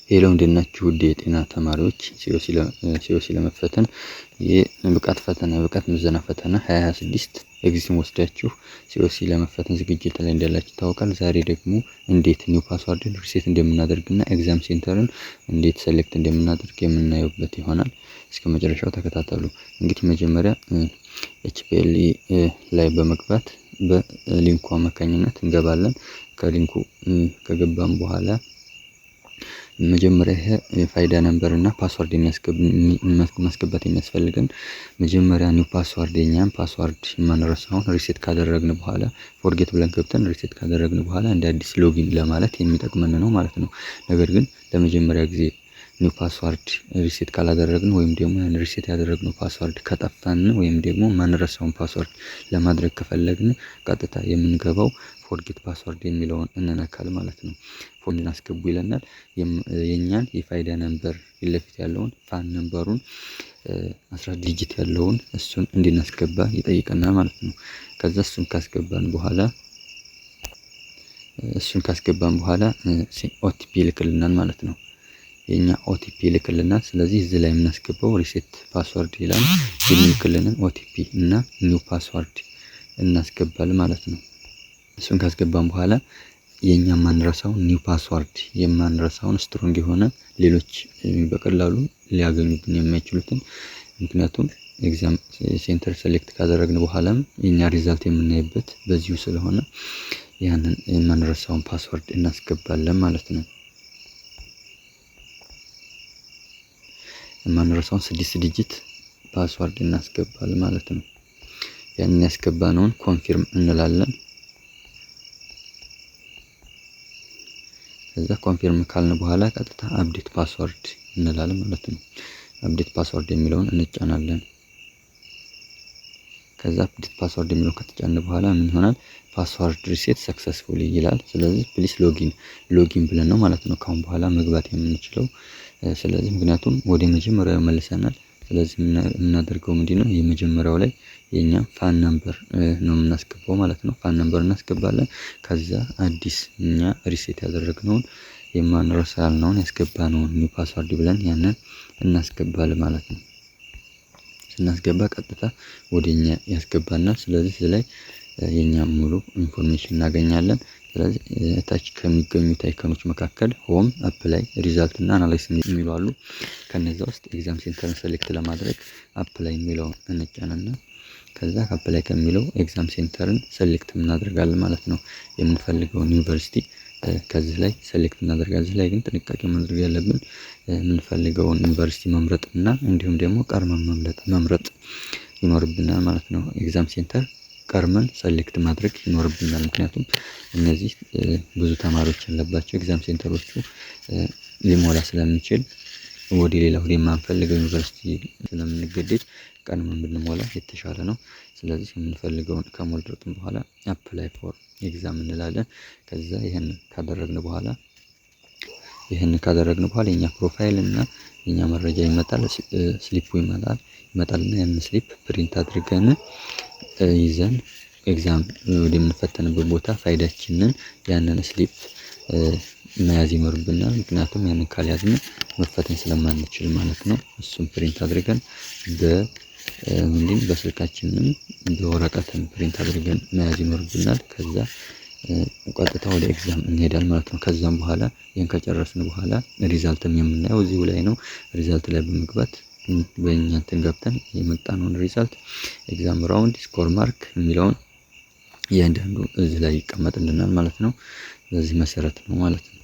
Hello፣ እንዴት ናችሁ? ውድ የጤና ተማሪዎች፣ COC ለመፈተን የብቃት ፈተና፣ የብቃት ምዘና ፈተና 2026 exit ን ወስዳችሁ COC ለመፈተን ዝግጅት ላይ እንዳላችሁ ይታወቃል። ዛሬ ደግሞ እንዴት new password ን reset እንደምናደርግና exam center ን እንዴት select እንደምናደርግ የምናየውበት ይሆናል። እስከ መጨረሻው ተከታተሉ። እንግዲህ መጀመሪያ HPLE ላይ በመግባት በ link ኡ አማካኝነት እንገባለን። ከ link ኡ ከገባን በኋላ መጀመሪያ ይሄ የፋይዳ number እና password ማስገባት የሚያስፈልገን መጀመሪያ new password፣ የኛን password የማንረሳውን reset ካደረግን በኋላ፣ forget ብለን ገብተን reset ካደረግን በኋላ እንደ አዲስ login ለማለት የሚጠቅመን ነው ማለት ነው። ነገር ግን ለመጀመሪያ ጊዜ new password reset ካላደረግን ወይም ደግሞ ያን reset ያደረግነው password ከጠፋን ወይም ደግሞ ማንረሳውን password ለማድረግ ከፈለግን ቀጥታ የምንገባው forget password የሚለውን እንነካል ማለት ነው። ፎንን አስገቡ ይለናል። የእኛን የፋይዳ number ፊት ለፊት ያለውን FAN number ኡን 10 digit ያለውን እሱን እንድናስገባ ይጠይቀናል ማለት ነው። ከዛ እሱን ካስገባን በኋላ OTP ይልክልናል ማለት ነው። የኛ OTP ይልክልናል። ስለዚህ እዚህ ላይ የምናስገባው reset password ይላል። የሚልክልንን OTP እና new password እናስገባለን ማለት ነው። እሱን ካስገባን በኋላ የኛ የማንረሳውን new password፣ የማንረሳውን strong የሆነ፣ ሌሎች በቀላሉ ሊያገኙብን የማይችሉትን፣ ምክንያቱም exam center select ካደረግን በኋላም የኛ result የምናይበት በዚሁ ስለሆነ ያንን የማንረሳውን password እናስገባለን ማለት ነው። የማንረሳውን ስድስት digit password እናስገባለን ማለት ነው። ያንን ያስገባነውን confirm እንላለን። ከዛ confirm ካልን በኋላ ቀጥታ update password እንላለን ማለት ነው። Update password የሚለውን እንጫናለን። ከዛ update password የሚለውን ከተጫንን በኋላ ምን ይሆናል? "Password reset successfully" ይላል። ስለዚህ please login፣ login ብለን ነው ማለት ነው ካሁን በኋላ መግባት የምንችለው። ስለዚህ ምክንያቱም ወደ መጀመሪያው መልሰናል። ስለዚህ የምናደርገው ምንድነው? የመጀመሪያው ላይ የኛ FAN number ነው የምናስገባው ማለት ነው። FAN number እናስገባለን። ከዛ አዲስ እኛ reset ያደረግነውን፣ የማንረሳ ያልነውን፣ ያስገባነውን new password ብለን ያንን እናስገባለን ማለት ነው። ስናስገባ ቀጥታ ወደ እኛ ያስገባናል። ስለዚህ እዚህ ላይ የኛ ሙሉ information እናገኛለን። ስለዚህ ታች ከሚገኙት icon ኦች መካከል home፣ apply፣ result እና analysis የሚሉ አሉ። ከነዛ ውስጥ exam center ን select ለማድረግ apply የሚለውን እንጫንና ከዛ apply ከሚለው exam center ን select እናደርጋለን ማለት ነው። የምንፈልገውን ዩኒቨርሲቲ ከዚህ ላይ select እናደርጋለን። እዚህ ላይ ግን ጥንቃቄ ማድረግ ያለብን የምንፈልገውን ዩኒቨርሲቲ መምረጥ እና እንዲሁም ደግሞ ቀድመን መምረጥ ይኖርብናል ማለት ነው። Exam center ቀድመን select ማድረግ ይኖርብናል። ምክንያቱም እነዚህ ብዙ ተማሪዎች ያለባቸው exam center ኦቹ ሊሞላ ስለሚችል ወደ ሌላ ወደ የማንፈልገው ዩኒቨርሲቲ ስለምንገደድ ቀድመን ብንሞላ የተሻለ ነው። ስለዚህ የምንፈልገውን ከሞላን በኋላ apply for exam እንላለን። ከዛ ይህንን ካደረግን በኋላ የኛ profile እና የኛ መረጃ ይመጣል። Slip ኡ ይመጣል። ይመጣልና ያንን slip print አድርገን ይዘን exam ወደምንፈተንበት ቦታ ፋይዳችንን፣ ያንን slip መያዝ ይኖርብናል። ምክንያቱም ያንን ካልያዝን መፈተን ስለማንችል ማለት ነው። እሱን print አድርገን በምንድን በስልካችንም በወረቀትም print አድርገን መያዝ ይኖርብናል። ከዛ ቀጥታ ወደ exam እንሄዳለን ማለት ነው። ከዛም በኋላ ይሄን ከጨረስን በኋላ result ም የምናየው እዚሁ ላይ ነው። Result ላይ በመግባት በእኛ እንትን ገብተን የመጣነውን result፣ exam round፣ score፣ mark የሚለውን እያንዳንዱ እዚህ ላይ ይቀመጥልናል ማለት ነው። በዚህ መሰረት ነው ማለት ነው።